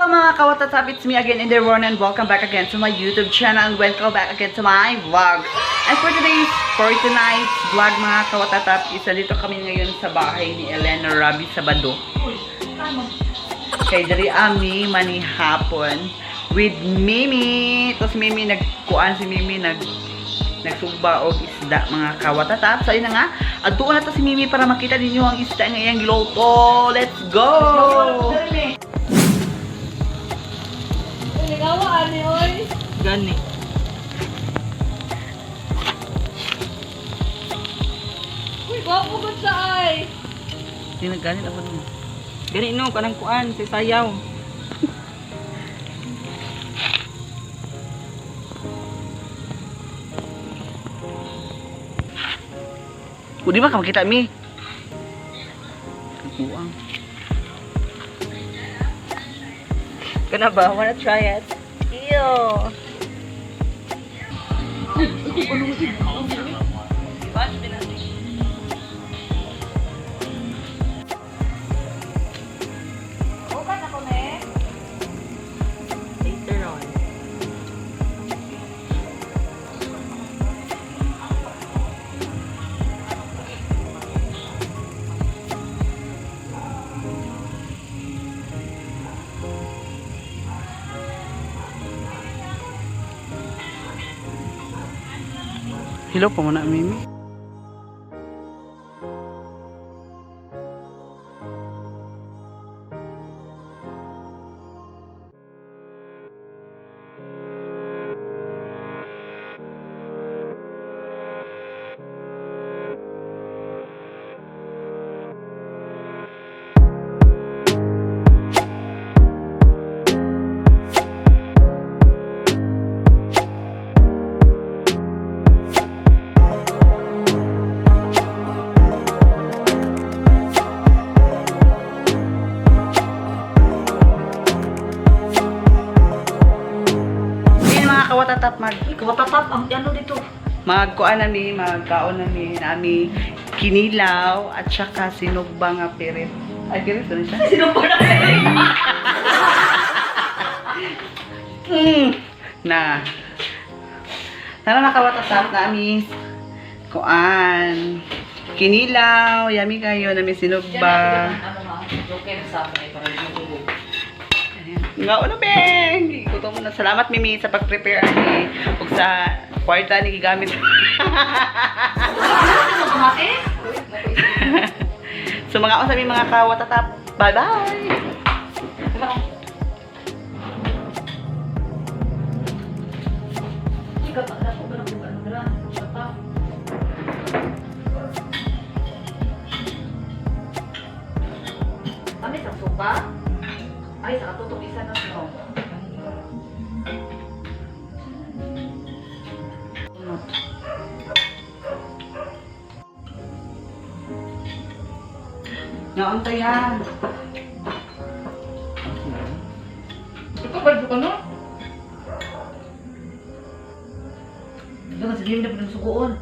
Mga kawatatap! It's me again in the Ron and welcome back again to my YouTube channel and welcome back again to my vlog. And for tonight's vlog, mga kawatatap, isa dito kami ngayon sa bahay ni Elena Rabi Sabado. Kay diri ami manihapon with Mimi. Tapos Mimi nagkuan, si Mimi nagsugba og isda, mga kawatatap. So ayun na nga, adtuon na to si Mimi para makita ninyo ang isda nga iyang giluto. Let's go! Ligawa ani oy. Gani. Uy, gwapo gud sa ay. Hindi nagganit ako dun. Gani no, kanang kuan, si sayaw. O, di ba ka makita mi? Kuang. Kana ba? Wanna try it? Ew. Bukan ako me. Later on. Hello pa muna, Mimi. Ayun, mga kawatatap, mag Kawatatap ang ano dito. magkuan na mi, magkaon na mi, nami kinilaw at saka sinugba nga pirit. Ay, pirit ano siya? Sino pa na? Na. Tara mga kawatatap, nami kuan. Kinilaw, yummy kayo, nami sinugba. Ano ha? Joke sa akin ay para yung Ayan. Nga, ano, Beng? Gutom na. Salamat, Mimi, sa pag-prepare ani. Ug sa kwarta ni gigamit. So, mga usabi, mga kawatatap. Bye-bye! Kami sa suka. Ay, sa katutok isa na no. Naunta yan. Ito ba ko no? Ito nga sige na pinang suguon.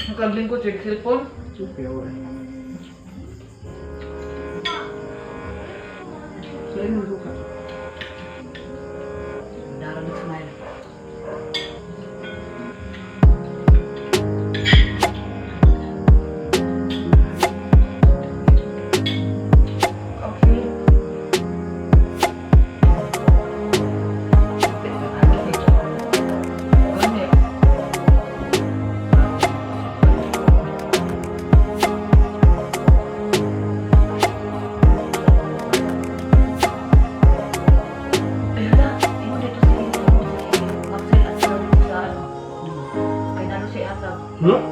Nagkagling ko check cellphone. Dara nag-smile. Okay. Gani. Ay hala, ingon dito si Axel at sila dito sa ano. Kay nalo si Asab. Huh?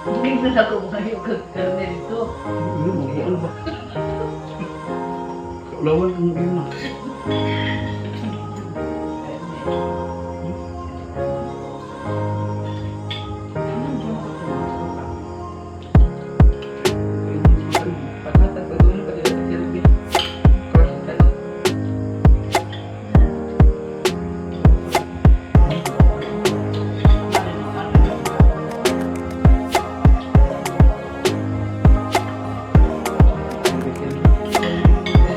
Dugay na lang ako mga yung kagkarne dito. Ano ba? Ano ba? Kaulawan ang yun na. Paghatag pag-uno pa dito sa silbi. Crush ka no? Thank you.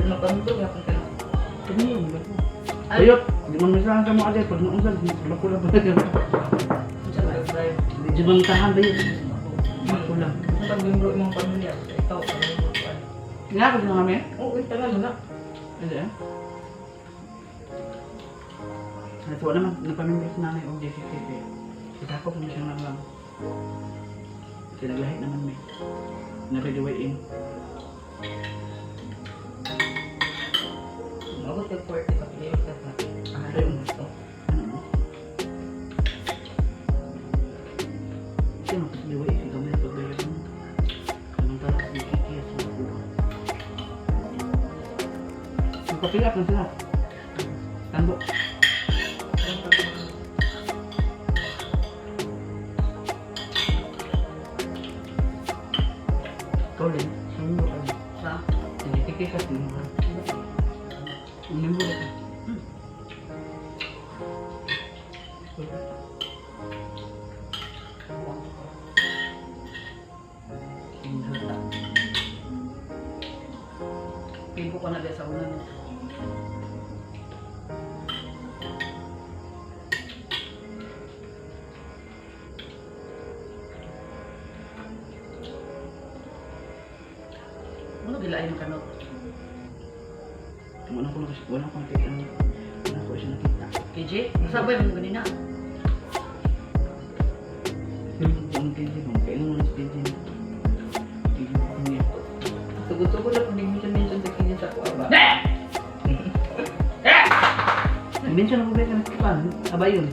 Mapamibro nga kung kayo. Tumulong ba ko? Ayot, di man misahan sa mga pag naunsan, bakula pa rin. Unsa ba? Nag-drive. Di man tahan ba yun? Bakula. Pag-membro imong pamilya. Ikaw, ano mo kuan? Ginapos na kami? Oo, eh, tanan mo na. Hindi eh. At wala naman, napamimili sa nanay og JCCC. Isakop naman siyang lang. Sinaglahi naman may. Nabidiwain. Magot kag 40 pa kaya ka sa. Ah, Ayun. ito. Ano mo? Siya makasdiway, ikaw may pagbayad mo. Samantala, si Kiki at sa nakuha. Magpapilap na sila. Tambo. Ikaw rin. Ano ka? Sa? Hindi kiki ka. Nimbo ka. Pimpo ko na sa una no. Ano gilain ang kanot? Wala ko wala ko nakita. Wala ko siya nakita. KJ, sabay mo ganina. Ang KJ mo, kaya naman si KJ na. KJ mo niya. Tugod-tugod na pag mention-mention sa kanya sa kuha ba? Mention ako ba yung nakita? Aba yun.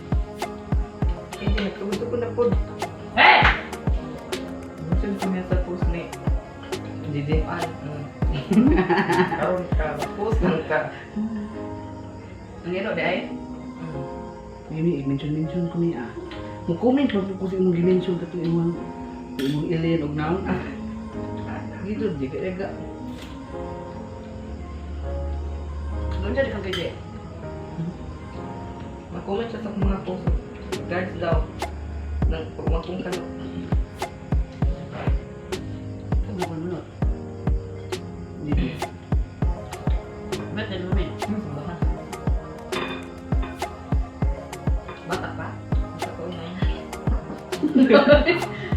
Hindi, nagtugod-tugod na po. Mention ko niya sa post ni DJ Ann. Karon ka, post lang ka. Ang iro di ay? Mimi, i-mention-mention ko niya. Mo-comment pa po ko sa imong gi-mention katong imong imong alien og naon. Ah, Dito, di ka ga. Doon siya di kang KJ. Mag-comment siya sa mga post. Guards daw. Nang pagmakong kano. Ano ko nunod? Dito. Bet din mo eh. Simbahan. Bata pa? Sa ko na.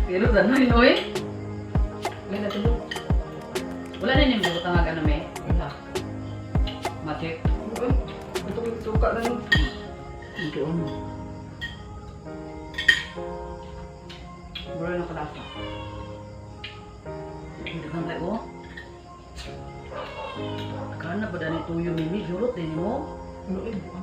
Pero tanan oy. May natulog. Wala na niyang butang ano may. Wala. Matik. Uy, ito ko suka na nun. Okay, ano. Wala na kalasa. Hindi kang kayo. Kana ba dani tuyo mimi jurot din mo? Ano eh, buka.